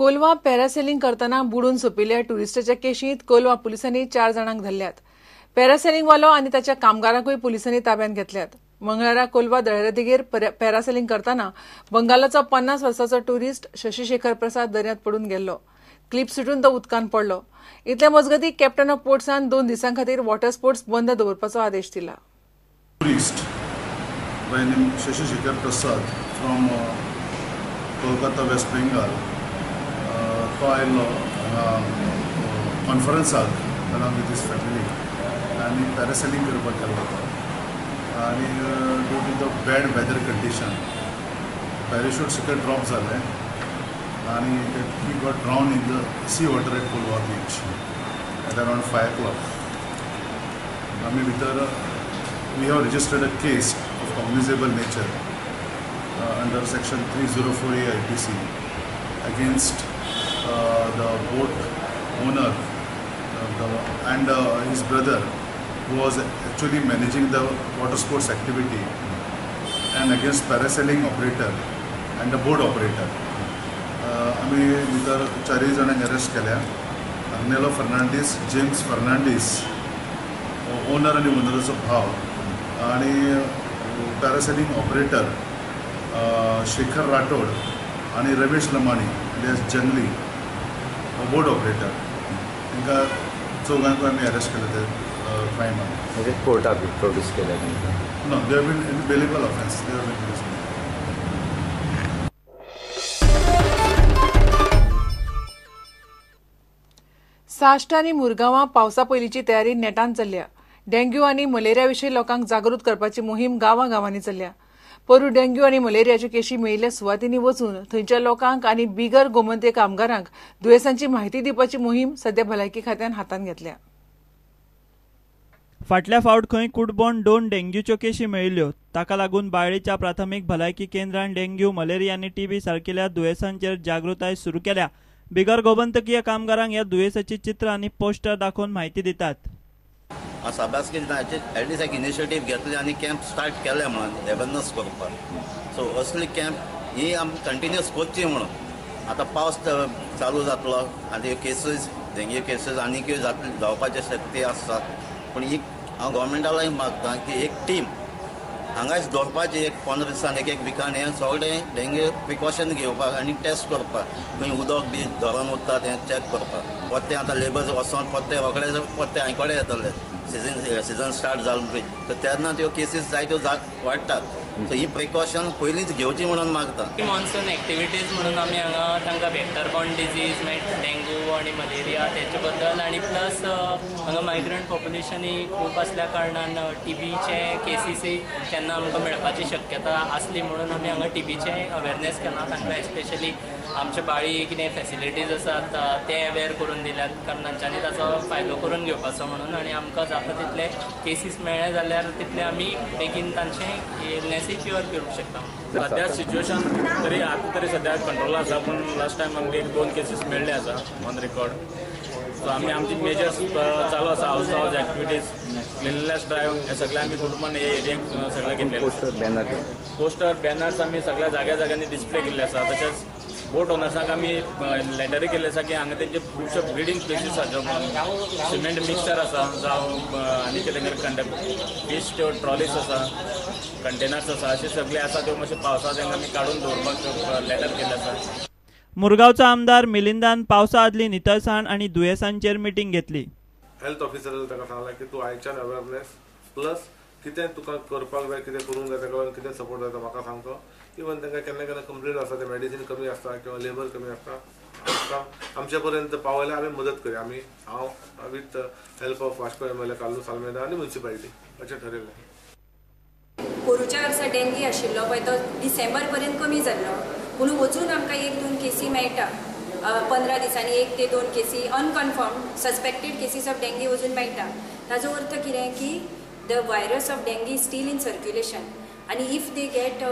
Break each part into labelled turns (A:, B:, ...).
A: Colva parasailing करतना बुडून सोंपिल्ल्या ट्युरिस्टाच्या केशींत कोलवा पुलिसांनी 4 जाणांक धरल्यात. पॅरासेलिंगवालो आनी ताच्या कामगारांकूय पुलिसांनी ताब्यांत घेतल्यात. मंगळारा कोलवा दर्यादेगेर पॅरासेलिंग करतना बंगालाचो 50 वर्सांचो ट्युरिस्ट शशिशेखर प्रसाद दर्यांत पडून गेल्लो. क्लिप सुटून तो उदकांत पडलो. इतले मजगतीं कॅप्टन ऑफ पोर्ट्सान 2 दिसां खातीर वॉटर स्पोर्ट्स बंद दवरपाचो आदेश दिला.
B: Tourist by name Shashishekhar Prasad from Kolkata, West Bengal, तो आयलो हांगा कॉन्फरन्साक along with his family आनी पॅरासेलिंग करपाक गेल्लो तो. आनी due to the bad weather condition parachute सकयल ड्रॉप जालें आनी he got drown in the sea water at Colva beach at around 5 o'clock. आमी भितर we have registered a case of cognizable nature under section 304A IPC against the boat owner and his brother, who was actually managing the water sports activity, and against parasailing operator and the boat operator. आमी भितर 4 जाणांक arrest केल्या. Agnelo Fernandes, James Fernandes owner आनी ओनराचो भाव, आनी parasailing operator Shekhar Rathod आनी Ramesh Lamani alias जंगली बोट operator, तांकां चौगांकूय आमी अरेस्ट केले ते क्रायमान.
C: म्हणजे कोर्टाक प्रोड्यूस केले तांकां?
B: No, they have been in bailable offence. They have been produced.
A: Salcete आनी मुरगांवां पावसा पयलींची तयारी नेटान चल्ल्या. डेंग्यू आनी मलेरिया विशीं लोकांक जागृत करपाची मोहीम गांवां-गांवांनी चल्ल्या. पोरूं डेंग्यू आनी मलेरियाच्यो केशी मेळिल्ल्या सुवातींनी वचून थंयच्या लोकांक आनी बिगर गोमंतीय कामगारांक दुयेंसांची म्हायती दिवपाची मोहीम सध्या भलायकी खात्यान हातांत घेतल्या.
D: फाटल्या फावट खंय कुडबोन 2 डेंग्यूच्यो केशी मेळिल्ल्यो. ताका लागून बाळ्ळीच्या प्राथमीक भलायकी केंद्रान डेंग्यू, मलेरिया आनी टीबी सारकिल्या दुयेंसांचेर जागृताय सुरू केल्या. बिगर गोमंतकीय कामगारांक ह्या दुयेंसाची चित्र आनी पोस्टर दाखोवन म्हायती दितात.
E: साबासकी एटलिस्ट एक इनिशिएटीव घेतली आनी कॅम्प स्टार्ट केले म्हणून अवेरनस करपाक. सो असली कॅम्प ही आमी कंटिन्युअस करची म्हणून. आतां पावस चालू जातलो आनी केसीस, डेंग्यू केसीस आनीकय जावपाची शक्ती आसता. पूण ही हांव गव्हर्मेंटालाय मागता की एक टीम हांगाच दवरपाची, एक 15 दिसान एक एक विकान हें सगळें डेंग्यू प्रिकॉशन घेवपाक आनी टेस्ट करपाक. खंय उदक बी धरून उरता तें चॅक करपाक. परतें आतां लेबर्स वचोन परते रोखडे परते हांयकडे येतले. सिजन स्टार्ट जालो तर तेन्ना त्यो केसीस जायत्यो वाडटात. सो ही प्रिकॉशन पयलींच घेवची म्हणून मागता.
F: मॉन्सून एक्टिविटीज म्हणून आमी हांगा तांकां वेक्टर बॉर्न डिजीज मागीर डेंगू आनी मलेरिया तेचे बद्दल आनी प्लस हांगा मायग्रंट पॉप्युलेशनूय खूब आसल्या कारणान टीबीचे केसीसूय तेन्ना आमकां मेळपाची शक्यता आसली म्हणून आमी हांगा टीबीचे अवेरनेस केला. तांकां एस्पेशली आमच्या बाळी कितें फेसिलिटीज आसात ते अवेर करून दिल्यात, कारण तांच्यांनी ताचो फायदो करून घेवपाचो म्हणून. आनी आमकां जाता तितले केसीस मेळ्ळे जाल्यार तितले आमी बेगीन तांचे इलनेसूय क्युअर करूंक शकता.
G: सद्या सिच्युएशन तरी आतां तरी सद्या कंट्रोल आसा, पूण लास्ट टायम आमकां 1-2 केसीस मेळ्ळे आसा ऑन रिकॉर्ड. सो आमी आमची मेजर्स चालू आसा, house to house activities, cleanliness drive हे सगळे आमी कुटुंबान हे एरियेक सगळे घेतले. पोस्टर बॅनर्स आमी सगळ्या जाग्या जाग्यांनी डिस्प्ले केल्ले आसा. तशेंच बोट ओनर्सांक आमी लेटरी केल्ले आसा की हांगा तेंचे खुबशे ब्रिडींग प्लेसीस आसा, सिमेंट मिक्सर आसा, जावं आनी कितें फिश त्यो ट्रॉलीस आसा, कंटेनर्स आसा, अशे सगळे आसा त्यो मातशे पावसा तांकां आमी काडून दवरपाक लेटर केल्ले आसा.
D: मुरगांवचो आमदार मिलिंदान पावसा आदली नितळसाण आनी दुयेंसांचेर मिटींग घेतली.
H: हेल्थ ऑफिसर ताका सांगलां की तूं आयच्यान अवेरनेस प्लस कितें तुका करपाक जाय, कितें करूंक जाय, ताका लागून कितें सपोर्ट जाता म्हाका सांगचो. इवन तांकां केन्ना केन्ना कंप्लेन आसता, ते मेडिसीन कमी आसता किंवा लेबर कमी आसता, आमचे पर्यंत पावयल्यार आमी मदत करया. आमी हांव with help of Vasco MLA Carlos Almeida आनी म्युनिसिपालिटी अशें ठरयलें.
I: पोरूच्या वर्सा डेंगी आशिल्लो पळय तो डिसेंबर पर्यंत कमी जाल्लो, पूण अजून आमकां 1-2 केसी मेळटा. 15 दिसांनी 1 ते 2 केसी unconfirmed suspected cases of dengue अजून मेळटा. ताजो अर्थ कितें की the virus of dengue still in circulation. आनी if they get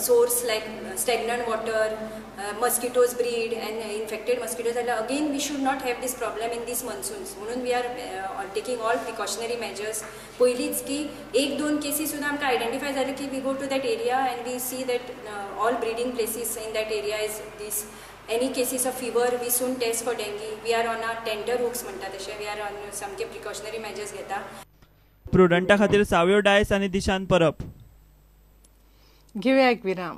I: source like stagnant water, mosquitoes breed and infected mosquitoes जाल्यार again we should not have this problem in this monsoons. म्हणून we are taking all precautionary measures पयलींच की एक दोन केसी सुद्दां आमकां आयडेंटिफाय जाले की we go to that area and we see that all breeding places in that area is this. Any cases of fever we soon test for dengue. We are on a tenter hooks म्हणटा तशें we are on सामके precautionary measures घेता.
D: प्रुडंटा खातीर सावयो डायस आनी दिशांत परब.
A: घेवया एक विराम.